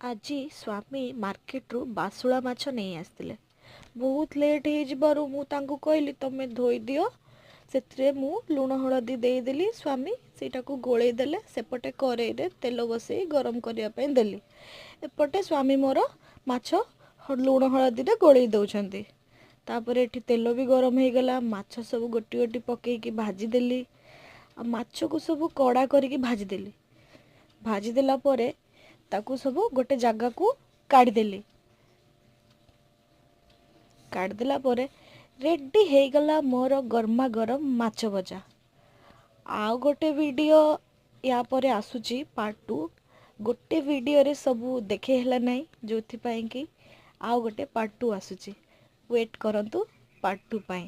ଆଜି ସ୍ୱାମୀ ମାର୍କେଟରୁ ବାସୁଳା ମାଛ ନେଇ ଆସିଥିଲେ। ବହୁତ ଲେଟ୍ ହେଇଯିବାରୁ ମୁଁ ତାଙ୍କୁ କହିଲି, ତମେ ଧୋଇଦିଅ। ସେଥିରେ ମୁଁ ଲୁଣ ହଳଦୀ ଦେଇଦେଲି, ସ୍ୱାମୀ ସେଇଟାକୁ ଗୋଳେଇ ଦେଲେ। ସେପଟେ କରେଇରେ ତେଲ ବସେଇ ଗରମ କରିବା ପାଇଁ ଦେଲି। ଏପଟେ ସ୍ୱାମୀ ମୋର ମାଛ ଲୁଣ ହଳଦୀରେ ଗୋଳେଇ ଦେଉଛନ୍ତି। ତାପରେ ଏଠି ତେଲ ବି ଗରମ ହେଇଗଲା, ମାଛ ସବୁ ଗୋଟି ଗୋଟି ପକେଇକି ଭାଜିଦେଲି। ଆଉ ମାଛକୁ ସବୁ କଡ଼ା କରିକି ଭାଜିଦେଲି। ଭାଜିଦେଲା ପରେ ତାକୁ ସବୁ ଗୋଟେ ଜାଗାକୁ କାଢ଼ିଦେଲି। କାଢ଼ିଦେଲା ପରେ ରେଡ଼ି ହେଇଗଲା ମୋର ଗରମା ଗରମ ମାଛ ଭଜା। ଆଉ ଗୋଟେ ଭିଡ଼ିଓ ୟା ପରେ ଆସୁଛି, ପାର୍ଟ 2। ଗୋଟେ ଭିଡ଼ିଓରେ ସବୁ ଦେଖେଇ ହେଲା ନାହିଁ, ଯେଉଁଥିପାଇଁ କି ଆଉ ଗୋଟେ ପାର୍ଟ 2 ଆସୁଛି। ୱେଟ୍ କରନ୍ତୁ ପାର୍ଟ 2 ପାଇଁ।